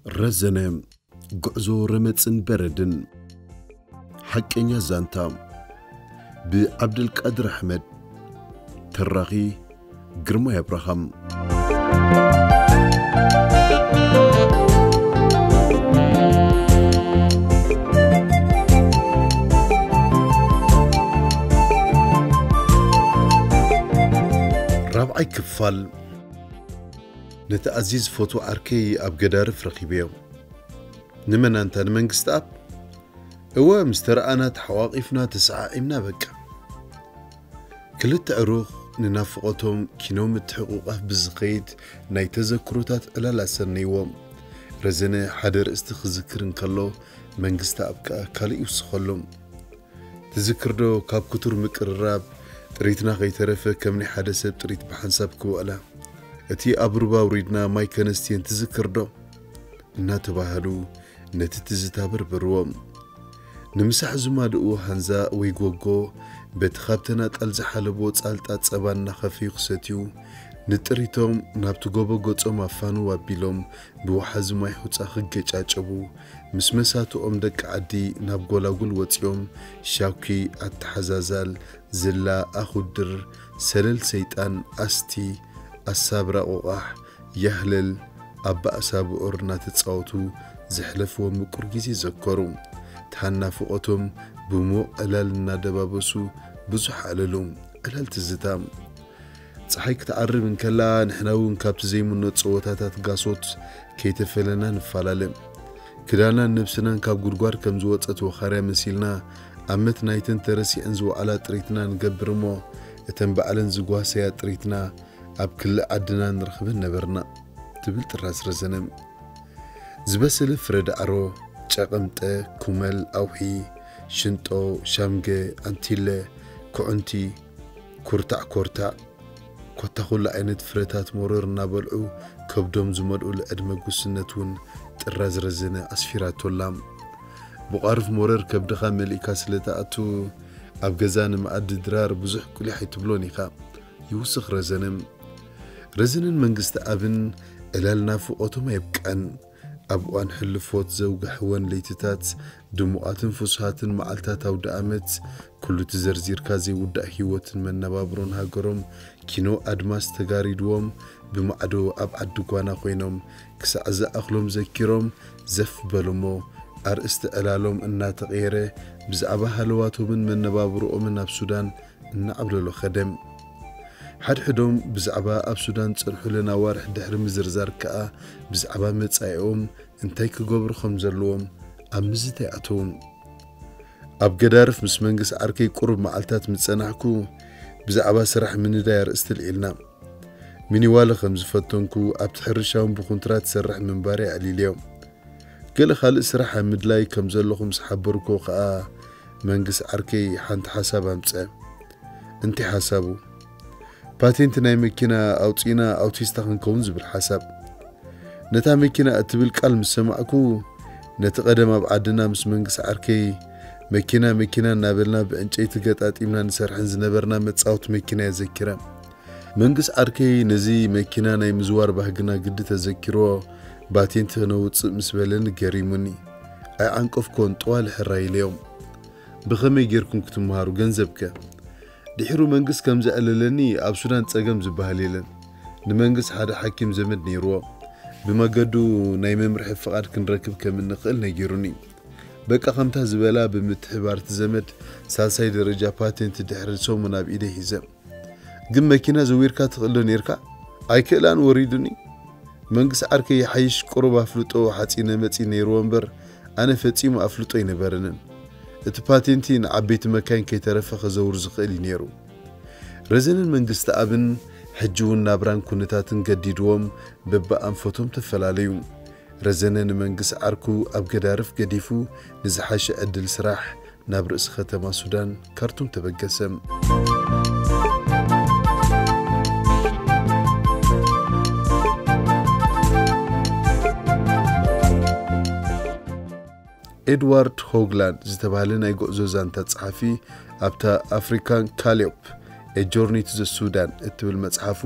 ረዘነ፣ ጉዕዞ ረመጽን በረድን። ሓቀኛ ዛንታ፣ ብዓብደልቃድር ኣሕመድ። ተራኺ፣ ግርማይ ኣብርሃም። ራብዓይ ክፋል። ነቲ ኣዝየ ዝፈትዎ ዓርከይ ኣብ ገዳርፍ ረኺበዮ። ንመን ኣንታ? ንመንግስትኣብ? እወ፣ ምስ ተረኣና ተሓቋቒፍና ተሰዓዒምና በቃ። ክልተ ዕሩኽ ንናፍቖቶም ኪኖ ምትሕቑቓፍ ብዝኸይድ ናይ ተዘክሮታት ዕላል ኣሰነይዎም። ረዘነ ሓደ ርእስቲ ክዝክር እንከሎ፣ መንግስትኣብ ከኣ ካልእ ይውስኸሎም። ትዝክርዶ ካብ ክቱር ምቅርራብ ጥሪትና ከይተረፈ ከም ናይ ሓደ ሰብ ጥሪት ብሓንሳብ ክውዕላ? እቲ ኣብ ሩባ ኣውሪድና ማይ ከነስትየን ትዝክርዶ? እናተባህሉ ነቲ ትዝታ በርበርዎ። ንምሳሕ ዝማድኡ ሃንዛ ወይ ጎጎ በቲ ካብ ተናጣል ዝሓለቦ ጻልጣ ጸባ እናኸፈዩ ክሰትዩ፣ ንጥሪቶም ናብቲ ጎቦ ገጾም ኣፋንው ኣቢሎም ብወሓዚ ማይ ሑጻ ክገጫጨቡ፣ ምስ መሳትኦም ደቂ ዓዲ ናብ ጎላጉል ወጺኦም ሻኩ፣ ኣተሓዛዛል፣ ዝላ፣ ኣኹድር፣ ሰለል ሰይጣን፣ ኣስቲ፣ ኣሳብራ ቆቋሕ፣ ያህለል፣ ኣባ ኣሳብዑር እናተጻወቱ ዘሕለፍዎ ምቁር ግዜ ዘከሩ። ተሃናፍቖቶም ብሙቕ ዕላል እናደባበሱ ብዙሕ ኣዕለሉ። ዕላል ትዝታ። ጸሓይ ክትዓርብ እንከላ፣ ንሕና እውን ካብቲ ዘይምኖ ጸወታታት ጋሶት ከይተፈለና ንፈላለ። ክዳናን ነብስናን ካብ ጉድጓድ ከም ዝወጸት ወኻርያ መሲልና፣ ኣመት ናይተን ተረሲዐን ዝወዓላ ጥሪትና ንገብር እሞ፣ እተን ባዕለን ዝጓሰያ ጥሪትና ኣብ ክሊ ዓድና ንረኽበን ነበርና፣ ትብል ጥራዝ ረዘነ። ዝበሰለ ፍረ ዳዕሮ፣ ጨቐምጠ፣ ኩመል፣ ኣውሒ፣ ሽንጦ፣ ሻምገ፣ ኣንቲለ፣ ኩዕንቲ፣ ኩርታዕ ኮርታዕ፣ ኮታ ኩሉ ዓይነት ፍረታት ሞረር እናበልዑ ከብዶም ዝመልኡሉ ዕድመ ጉስነት እውን ጥራዝ ረዘነ ኣስፊራቶ ኣላ። ብቋርፍ ሞረር ከብድኻ መሊእካ ስለ ትኣቱ፣ ኣብ ገዛ ንመኣዲ ድራር ብዙሕ ቁሊሕ ኣይትብሎን ኢኻ። ይውስኽ ረዘነ። ረዘነን መንግስቲ ኣብን ዕላል ናፍቖቶም ኣየብቅዐን። ኣብ እዋን ሕልፎት ዘውግሕወን ለይትታት፣ ድሙቓትን ፍሱሃትን መዓልታት ኣውደ ኣመት፣ ኩሉ እቲ ዘርዚርካ ዘይውዳእ ህይወትን መነባብሮን ሃገሮም ኪኖ ኣድማስ ተጋሪድዎም፣ ብማዕዶ ኣብ ዓዲ ጓና ኮይኖም ክሳዕ ዝኣኽሎም ዘኪሮም ዘፍ በሉሞ፣ ኣርእስቲ ዕላሎም እናተቐየረ ብዛዕባ ሃለዋቶምን መነባብሮኦምን ኣብ ሱዳን እናዓብለሎ ኸደ። ሓድሕዶም ብዛዕባ ኣብ ሱዳን ዝጸንሑለን ኣዋርሕ ድሕሪ ምዝርዛር ከኣ ብዛዕባ መጻኢኦም እንታይ ክገብሩ ከም ዘለዎም ኣብ ምዝታይ ኣተዉ። ኣብ ገዳርፍ ምስ መንግስ ዓርከይ ቁሩብ መዓልታት ምስ ጸናሕኩ፣ ብዛዕባ ስራሕ ምንዳይ ኣርእስቲ ኣልዒልና። ሚኒዋለ ከም ዝፈተንኩ፣ ኣብቲ ሕርሻ እውን ብኹንትራት ዝሰርሕ ምንባረይ ኣዕሊለዮ። ገለ ካልእ ስራሕ ኣብ ምድላይ ከም ዘለኹ ምስ ሓበርኩ ከኣ፣ መንግስ ዓርከይ ሓንቲ ሓሳብ ኣምጸ። እንታይ ሓሳቡ? ፓቴንት ናይ መኪና ኣውጺእና ኣውቲስታ ክንከውን ዝብል ሓሳብ። ነታ መኪና እትብል ቃል ምስ ሰማዕኩ፣ ነቲ ቀደም ኣብ ዓድና ምስ መንግስ ዓርከይ መኪና መኪና እናበልና ብዕንጨይቲ ገጣጢምና ንሰርሐን ዝነበርና መጻወቲ መኪና እየ ዘኪረ። መንግስ ዓርከይ ነዚ መኪና ናይ ምዝዋር ባህግና ግዲ ተዘኪርዎ፣ ፓቴንት ከነውጽእ ምስ በለኒ ገሪሙኒ። ኣይዓንቀፍኮን፣ ጠዋሊ ሕራይ ኢለዮም። ብኸመይ ጌርኩም ክትመሃሩ? ገንዘብከ? ድሒሩ መንግስ ከም ዘዕለለኒ ኣብ ሱዳን ጸገም ዝበሃል የለን። ንመንግስ ሓደ ሓኪም ዘመድ ነይርዎ። ብመገዱ ናይ መምርሒ ፍቓድ ክንረክብ ከም እንኽእል ነጊሩኒ። በቃ ከምታ ዝበላ ብምትሕባር እቲ ዘመድ ሳልሳይ ደረጃ ፓቴንት ድሕሪ ሰሙን ኣብ ኢደይ ሒዘ። ግን መኪና ዘዊርካ ትኽእል ዶ ኔርካ? ኣይክእላን፣ ወሪዱኒ። መንግስ ዓርከይ ይሓይሽ ቁሩብ ኣፍልጦ ሓጺነ መጺ ነይርዎ እምበር፣ ኣነ ፈጺሙ ኣፍልጦ ኣይነበረንን። እቲ ፓቴንቲ ንዓበይቲ መካይን ከይተረፈ ከዘውር ዝኽእል እዩ ነይሩ። ረዘነን መንግስቲ ኣብን ሕጂ እውን ናብራን ኩነታትን ገዲድዎም በብኣንፈቶም ተፈላለዩ። ረዘነ ንመንግስ ዓርኩ ኣብ ገዳርፍ ገዲፉ ንዝሓሸ ዕድል ስራሕ ናብ ርእሲ ከተማ ሱዳን ካርቱም ተበገሰ። ኤድዋርድ ሆግላንድ ዝተባህለ ናይ ጉዕዞ ዛንታ ጸሓፊ ኣብታ ኣፍሪካን ካሊዮፕ ኤ ጆርኒ ቱ ዘ ሱዳን እትብል መጽሓፉ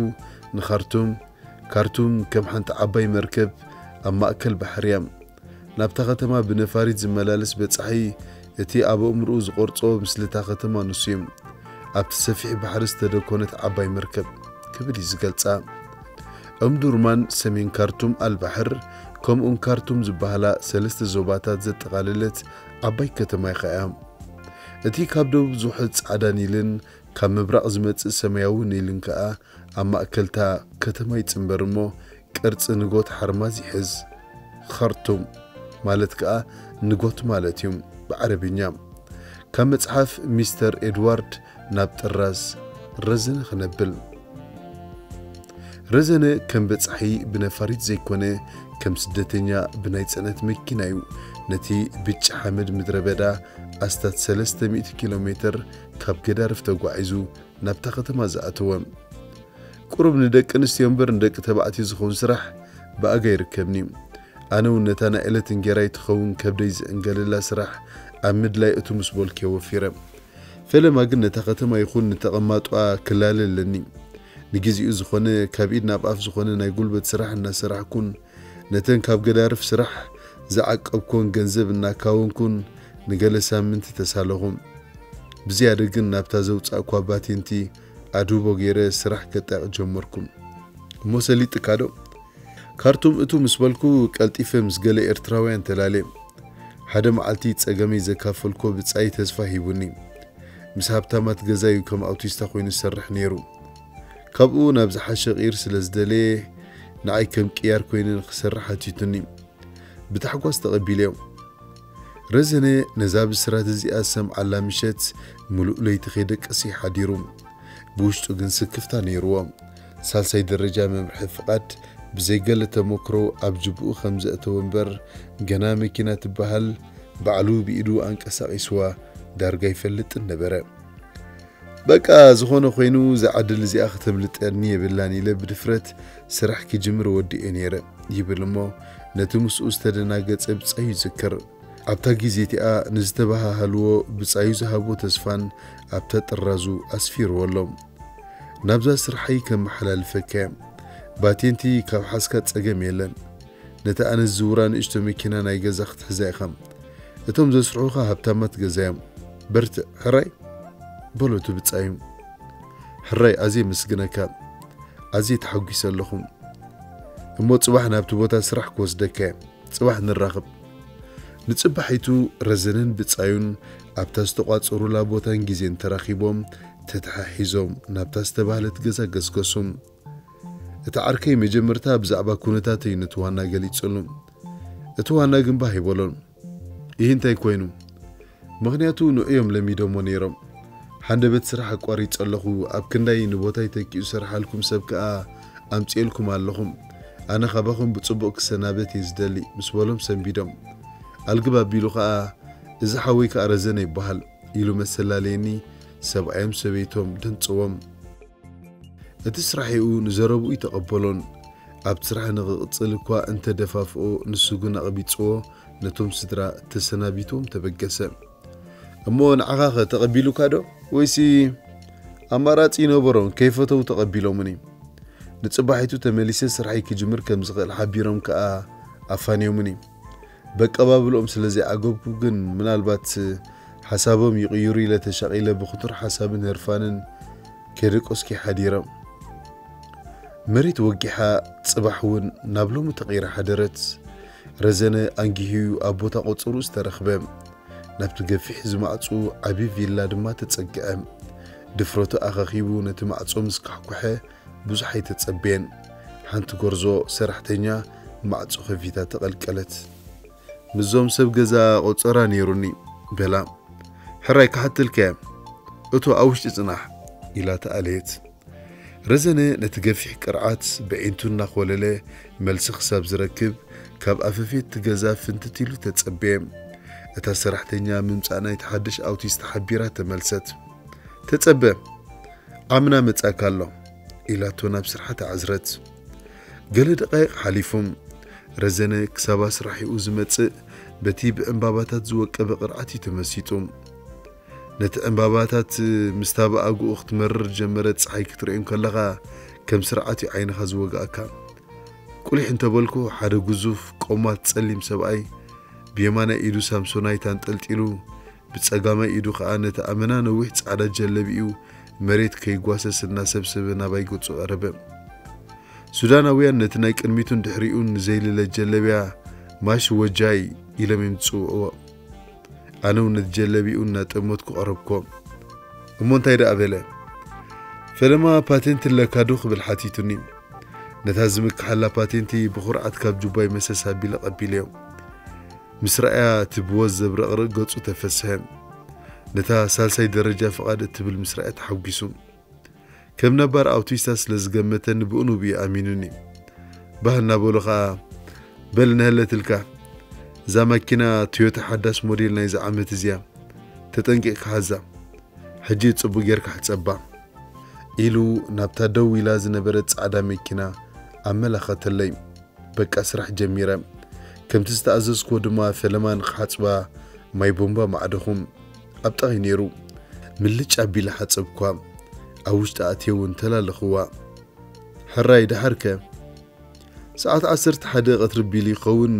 ንኻርቱም፣ ካርቱም ከም ሓንቲ ዓባይ መርከብ ኣብ ማእከል ባሕሪ እያ። ናብታ ከተማ ብነፋሪት ዝመላለስ በጻሒ፣ እቲ ኣብ ኣእምሮኡ ዝቖርጾ ምስልታ ከተማ ንሱ እዩ። ኣብቲ ሰፊሕ ባሕሪ ዝተደኮነት ዓባይ መርከብ ክብል እዩ ዝገልጻ። እምዱርማን ሰሜን ካርቱም ኣልባሕር፣ ከምኡውን ካርቱም ዝበሃላ ሰለስተ ዞባታት ዘጠቓለለት ዓባይ ከተማ ኢኻ እያ። እቲ ካብ ደቡብ ዝውሕዝ ጻዕዳ ኒልን ካብ ምብራቕ ዝመጽእ ሰማያዊ ኒልን ከኣ ኣብ ማእከልታ ከተማ ይጽንበር እሞ፣ ቅርጺ ንጎት ሓርማዝ ይሕዝ። ኸርቱም ማለት ከኣ ንጎት ማለት እዩ ብዓረብኛ። ካብ መጽሓፍ ሚስተር ኤድዋርድ ናብ ጥራዝ ረዘነ ክነብል። ረዘነ ከም በጻሒ ብነፋሪት ዘይኮነ፣ ከም ስደተኛ ብናይ ጽዕነት መኪና እዩ ነቲ ብጫ ሓመድ ምድረ በዳ ኣስታት ሰለስተ ሚእቲ ኪሎ ሜትር ካብ ገዳርፍ ተጓዒዙ ናብታ ከተማ ዝኣተወ። ቁሩብ ንደቂ ኣንስትዮ እምበር ንደቂ ተባዕትዮ ዝኸውን ስራሕ ብኣጋ ይርከብኒ። ኣነ እውን ነታ ናይ ዕለት እንጌራይ ትኸውን ከብደይ ዝዕንገለላ ስራሕ ኣብ ምድላይ እቱ ምስ በልኩ ወፊረ። ፈለማ ግን ነታ ከተማ ይኹን ንተቐማጦኣ ክላለ ኣለኒ። ንግዜኡ ዝኾነ ካብ ኢድ ናብ ኣፍ ዝኾነ ናይ ጉልበት ስራሕ እናሰራሕኩን ነተን ካብ ገዳርፍ ስራሕ ዝዓቀብኩወን ገንዘብ እናካወንኩን ንገለ ሳምንቲ ተሳለኹ። ብዝያደ ግን ናብታ ዘውጻእኳ ባቴንቲ ኣድህቦ ገይረ ስራሕ ከጣይቕ ጀመርኩ። እሞ ሰሊጥካ ዶ? ካርቱም እቱ ምስ በልኩ ቀልጢፈ ምስ ገለ ኤርትራውያን ተላልየ። ሓደ መዓልቲ ጸገመይ ዘካፈልኮ ብጻይ ተስፋ ሂቡኒ። ምስ ሃብታማት ገዛ እዩ ከም ኣውቲስታ ኮይኑ ዝሰርሕ ነይሩ። ካብኡ ናብ ዝሓሸ ቂር ስለ ዝደለየ ንዓይ ከም ቅያር ኮይኑ ንክሰርሕ ሓቲቱኒ። ብታሕጓስ ተቐቢለዮ። ረዘነ ነዛ ብስራት እዚኣ ዝሰምዓላ ምሸት ምሉእ ለይቲ ከይደቀሰ ሓዲሩ። ብውሽጡ ግን ስክፍታ ነይርዎ። ሳልሳይ ደረጃ መምርሒ ፍቓድ ብዘይ ገለ ተመክሮ ኣብ ጅብኡ ከም ዘእተወ እምበር፣ ገና መኪና ትበሃል ባዕሉ ብኢዱ ኣንቀሳቒስዋ ዳርጋ ይፈልጥን ነበረ። በቃ ዝኾነ ኮይኑ፣ እዛ ዕድል እዚኣ ክተምልጠኒ የብላን ኢለ ብድፍረት ስራሕ ክጅምር ወዲኤ ነይረ ይብል እሞ፣ ነቲ ምስኡ ዝተደናገጸ ብጻዩ ይዝክር። ኣብታ ግዜ እቲኣ ንዝተባሃሃልዎ ብጻዩ ዝሃቦ ተስፋን ኣብታ ጥራዙ ኣስፊርዎ ኣሎ። ናብዛ ስርሐይ ከመሓላልፈካ እየ። ባቴንቲ ካብ ሓዝካ ጸገም የለን። ነታ ኣነ ዝዝውራ ንእሽቶ መኪና ናይ ገዛ ክትሕዛ ኢኻ። እቶም ዘስርሑኻ ሃብታማት ገዛ እዮም። በርትዕ፣ ሕራይ? በሎ እቲ ብጻዩ። ሕራይ፣ ኣዝየ የመስግነካ። ኣዝየ ተሓጒሰ ኣለኹ። እሞ ጽባሕ ናብቲ ቦታ ስራሕ ክወስደካ እየ። ጽባሕ ንራኸብ። ንጽባሒቱ ረዘነን ብጻዩን ኣብታ ዝተቋጸሩላ ቦታን ግዜን ተራኺቦም ተተሓሒዞም ናብታ ዝተባህለት ገዛ ገስገሱ። እቲ ዓርከይ መጀመርታ ብዛዕባ ኩነታተይ ነቲ ዋና ገሊጹሉ። እቲ ዋና ግን ባህ ኣይበሎን። ይህ እንታይ ኮይኑ? ምኽንያቱ ንዑ እዮም ለሚዶሞ ነይሮም። ሃንደበት ስራሕ ኣቋሪጸ ኣለኹ፣ ኣብ ክንዳይ ንቦታይ ተኪኡ ዝሰርሓልኩም ሰብ ከኣ ኣምጺኤልኩም ኣለኹም። ኣነ ካባኹም ብጽቡቕ ክሰናበት እየ ዝደሊ ምስ በሎም ሰንቢዶም። ኣልግብ ኣቢሉ ከኣ፣ እዚ ሓወይ ከኣ ረዘነ ይበሃል ኢሉ መሰላለየኒ። ሰብኣዮም ሰበይቶም ደንጽዎም። እቲ ስራሒኡ ንዘረብኡ ይተቐበሎን፣ ኣብ ስራሕ ንኽቕጽል እኳ እንተደፋፍኦ፣ ንሱ ግን ኣቕቢጽዎ ነቶም ስድራ ተሰናቢትዎም ተበገሰ። እሞ ንዓኻኸ ተቐቢሉካ ዶ? ወይሲ ኣማራጺ ይነበሮን ከይፈተው ተቐቢሎምኒ? ንጽባሒቱ ተመሊሰ ስራሐይ ክጅምር ከም ዝኽእል ሓቢሮም ከኣ ኣፋንዮምኒ። በቀባብልኦም ስለ ዘይዓገብኩ ግን ምናልባት ሓሳቦም ይቕይሩ ኢለ ተሻቒለ ብኽቱር ሓሳብን ህርፋንን ከይደቀስኩ ሓዲረ። መሬት ወጊሓ ጽባሕ እውን ናብ ሎሚ ተቐይራ ሓደረት። ረዘነ ኣንጊሁዩ ኣብ ቦታ ቆጸሩ ዝተረኽበ። ናብቲ ገፊሕ ዝማዕጹ ዓቢ ቪላ ድማ ተጸግዐ። ድፍረቱ ኣኻኺቡ ነቲ ማዕጾ ምስ ካሕኩሐ ብዙሕ ኣይተጸበየን። ሓንቲ ጎርዞ ሰራሕተኛ ማዕጾ ከፊታ ተቐልቀለት። ምስዞም ሰብ ገዛ ቆጸራ ነይሩኒ በላ። ሕራይ ክሓተልካ እየ። እቶ ኣብ ውሽጢ ጽናሕ ኢላ ተኣለየት። ረዘነ ነቲ ገፊሕ ቅርዓት ብዒንቱ እናኾለለ መልሲ ክሳብ ዝረክብ ካብ ኣፈፌት እቲ ገዛ ፍንትት ኢሉ ተጸበየ። እታ ሰራሕተኛ ምምጻእ ናይቲ ሓድሽ ኣውቲስት ሓቢራ ተመልሰት። ተጸበ፣ ዓምና መጻእካ ኣሎ ኢላቶ ናብ ስርሓ ተዓዝረት። ገለ ደቃይቕ ሓሊፉ ረዘነ ክሳብ ኣስራሒኡ ዝመጽእ በቲ ብዕምባባታት ዝወቀበ ቅርዓት እዩ ተመሲጡ። ነቲ ዕምባባታት ምስታ ብኣግኡ ክትመርር ጀመረት ጸሓይ ክትርእዮም ከለኻ ከም ስርዓት እዩ ዓይንኻ ዝወግኣካ። ቁሊሕ እንተበልኩ፣ ሓደ ግዙፍ ቆማት ጸሊም ሰብኣይ ብየማናይ ኢዱ ሳምሶናይት ኣንጠልጢሉ፣ ብጸጋማይ ኢዱ ኸኣ ነቲ ኣመና ነዊሕ ጻዕዳ ጀለቢኡ መሬት ከይጓሰስ እናሰብሰበ ናባይ ገጹ ቀረበ። ሱዳናውያን ነቲ ናይ ቅድሚቱን ድሕሪኡን ዘይልለ ጀለብያ ማሽ ወጃይ ኢሎም እዮም ዝጽውዕዎ። ኣነ እውን ነቲ ጀለቢኡ እናጠመትኩ ቀረብኮ። እሞ እንታይ ደኣ በለ? ፈለማ ፓቴንት ኣለካ ዶ ክብል ሓቲቱኒ። ነታ ዝምክሓላ ፓቴንቲ ብኹርዓት ካብ ጁባይ መሰስ ኣቢለ ቀቢለዮ። ምስ ረኣያ እቲ ብወዝ ዘብረቕርቕ ገጹ ተፈስሐ። ነታ ሳልሳይ ደረጃ ፍቓድ እትብል ምስ ረኣያ ተሓጒሱ። ከም ነባር ኣውቲስታ ስለ ዝገመተኒ ብኡ ንብኡ ኣሚኑኒ። ባህ እናበሉ ኸኣ፣ በል ነሀለትልካ፣ እዛ ማኪና ቶዮታ ሓዳስ ሞዴል ናይዚ ዓመት እዚያ፣ ተጠንቂቕካ ሓዛ፣ ሕጂ ጽቡቕ ጌርካ ሕጸባ፣ ኢሉ ናብታ ደው ኢላ ዝነበረት ጻዕዳ መኪና ኣመላኸተለይ። በቃ ስራሕ ጀሚረ። ከምቲ ዝተኣዘዝኩዎ ድማ ፈለማ ንኽሓጽባ ማይ ቦምባ ማዕደኹ። ኣብ ጥቓይ ነይሩ። ምልጭ ኣቢለ ሓጸብኳ። ኣብ ውሽጢ ኣትየ እውን ተላለኽዋ። ሕራይ ደሓርከ? ሰዓት ዓሰርተ ሓደ ቀትሪ ቢሉ ይኸውን።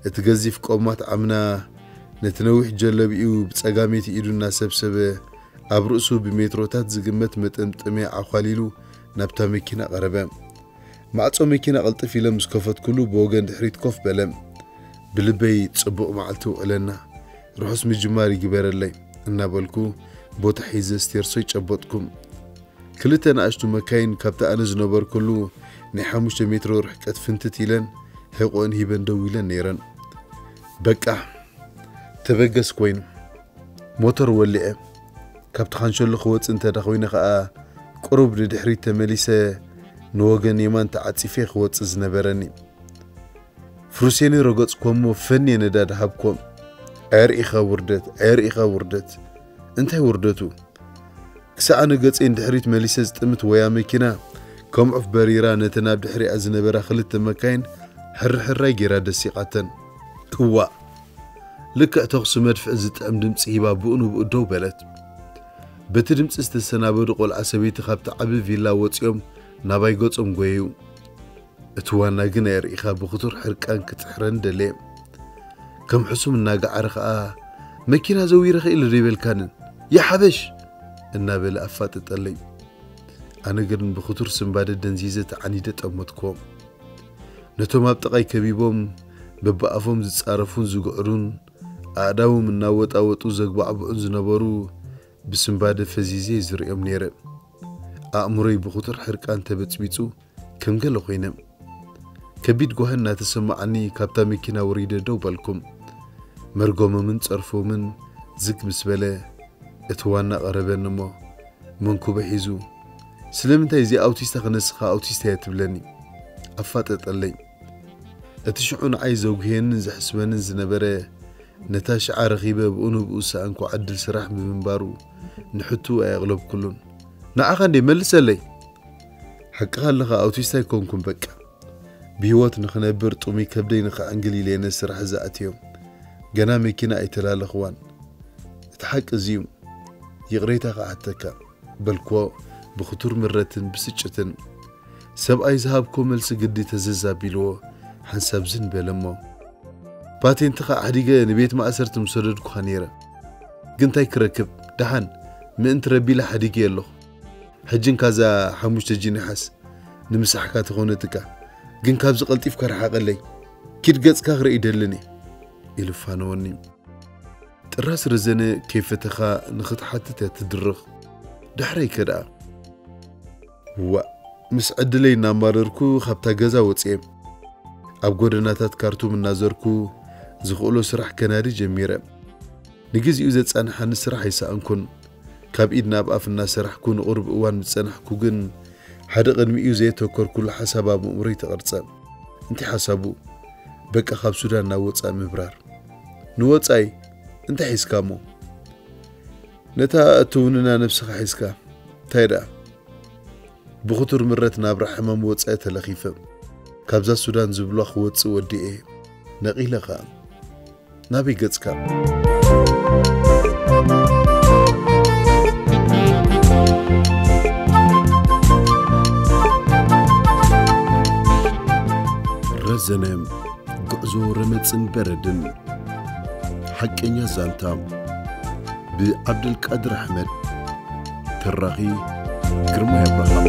እቲ ገዚፍ ቆማት ዓምና ነቲ ነዊሕ ጀለቢኡ ብጸጋመይቲ ኢዱ እናሰብሰበ ኣብ ርእሱ ብሜትሮታት ዝግመት መጠምጠምያ ኣዃሊሉ ናብታ መኪና ቀረበ። ማዕጾ መኪና ቅልጥፍ ኢለ ምስ ከፈትኩሉ ብወገን ድሕሪት ኮፍ በለ። ብልበይ ጽቡቕ መዓልቲ ውዕለና፣ ርሑስ ምጅማር ይግበረለይ እናበልኩ ቦታ ሒዘ ስቴርሶ ይጨበጥኩ። ክልተ ንኣሽቱ መካይን ካብቲ ኣነ ዝነበርኩሉ ናይ ሓሙሽተ ሜትሮ ርሕቀት ፍንትት ኢለን ሕቖአን ሂበን ደው ኢለን ነይረን። በቃ ተበገስ ኮይኑ ሞተር ወሊዐ። ካብቲ ካንሸሎ ክወጽእ እንተ ደኣ ኮይነ ኸኣ ቁሩብ ንድሕሪት ተመሊሰ ንወገን የማን ተዓጺፈ ክወጽእ ዝነበረኒ። ፍሩሴኒ ረገጽኮሞ ፈንየ ነዳዲ ሃብኮም። ኣየርኢኻ ውርደት፣ ኣየርኢኻ ውርደት። እንታይ ውርደቱ? ክሳዕ ኣነ ገጸይ ንድሕሪት መሊሰ ዝጥምት ወያ መኪና ከም ዑፍ በሪራ ነተን ኣብ ድሕሪኣ ዝነበራ ክልተ መካይን ሕርሕራይ ጌራ ደሲቓተን። እዋእ! ልክዕ ተኹሲ መድፍዕ ዝጥዕም ድምጺ ሂባ ብኡ ንብኡ ደው በለት። በቲ ድምጺ ዝተሰናበዱ ቆልዓ ሰበይቲ ካብቲ ዓቢ ቪላ ወጺኦም ናባይ ገጾም ጎየዩ። እቲ ዋና ግን ኣየርኢኻ ብኽቱር ሕርቃን ክጥሕረኒ ደለየ። ከም ሕሱም እናገዓረ ኸኣ፣ "መኪና ዘዊረ ኽኢለ ዶ ይበልካንን? ይሓበሽ!" እናበለ ኣፋጠጠለይ። ኣነ ግን ብኽቱር ስንባደ ደንዚዘ ተዓኒደ ጠመትኮ። ነቶም ኣብ ጥቓይ ከቢቦም በብኣፎም ዝጻረፉን ዝግዕሩን ኣእዳዎም እናወጣወጡ ዘግባዕብዑን ዝነበሩ ብስንባደ ፈዚዘ ዝርእዮም ነይረ። ኣእምሮይ ብኽቱር ሕርቃን ተበጽቢጹ ከም ገለ ኮይነ። ከቢድ ጓሂ እናተሰማዓኒ ካብታ መኪና ወሪደ ደው በልኩም። መርገሞምን ጸርፎምን ዝግ ምስ በለ እቲ ዋና ቀረበኒ እሞ መንኩበ ሒዙ፣ "ስለምንታይ እዚ ኣውቲስታ ክነስኻ ኣውቲስታ እያ ትብለኒ?" ኣፋጠጠለይ። እቲ ሽዑ ንዓይ ዘጉህየንን ዘሕስበንን ዝነበረ፣ ነታ ሽዓ ረኺበ ብኡ ንብኡ ዝሰኣንኩ ዕድል ስራሕ ብምንባሩ፣ ንሕቱ ኣየቕለብኩሉን። "ንዓኻ እንዴ መልሰለይ!" "ሓቅኻ ኣለኻ፣ ኣውቲስታ ኣይኮንኩን በቃ። ብህይወት ንኽነብር ጥሙይ ከብደይ ንኽዕንግል ኢለ እየ ነዚ ስራሕ እዚ ኣትዮ። ገና መኪና ኣይተላለኽዋን። እቲ ሓቂ እዚ እዩ። ይቕሬታ ክሓተካ" በልክዎ ብኽቱር ምረትን ብስጭትን። ሰብኣይ ዝሃብክዎ መልሲ ግዲ ተዘዝ ኣቢልዎ ሓንሳብ ዝን በለ እሞ፣ "ፓቴንትኻ ኣሕዲገ ንቤት ማእሰርቲ ምሰደድኩኻ ነይረ። ግን እንታይ ክረክብ? ደሓን ምእንቲ ረቢ ኢለ ሓዲገዮ ኣለኹ። ሕጂ እንካ እዛ ሓሙሽተ ጂኒሓስ ንምሳሕካ ተኾነትካ፣ ግን ካብዚ ቀልጢፍካ ርሓቐለይ። ኪድ ገጽካ ክርኢ ይደልን እየ" ኢሉ ፋነወኒ። ጥራስ ረዘነ ከይፈተኻ ንኽትሓትት እያ ትድርኽ። ዳሕረይ ከ ደኣ? ዋእ፣ ምስ ዕድለይ እናማረርኩ ካብታ ገዛ ወፅየ። ኣብ ጎደናታት ካርቱም እናዘርኩ ዝኽእሎ ስራሕ ከናዲ ጀሚረ። ንግዚኡ ዘጻንሓኒ ስራሕ ኣይሰኣንኩን። ካብ ኢድ ናብ ኣፍ እናሰራሕኩ ንቑሩብ እዋን ምስ ጸናሕኩ ግን፣ ሓደ ቅድሚኡ ዘየተኮርኩሉ ሓሳብ ኣብ ኣእምሮይ ተቐርጸ። እንታይ ሓሳቡ? በቃ ካብ ሱዳን ናብ ወጻኢ ምብራር። ንወጻኢ? እንታይ ሒዝካ እሞ? ነታ እትውንና ነብስኻ ሒዝካ። እንታይ ደኣ? ብኽቱር ምረት ናብራ ሕማም ወጻኢ ተለኺፈ። ካብዛ ሱዳን ዝብሏ ክወጽእ ወዲኤ። ነቒለ ኸኣ። ናበይ ገጽካ? ቅርጽን በረድን። ሓቀኛ ዛንታ ብዓብደልቃድር ኣሕመድ። ተራኺ ግርማይ ኣብርሃም።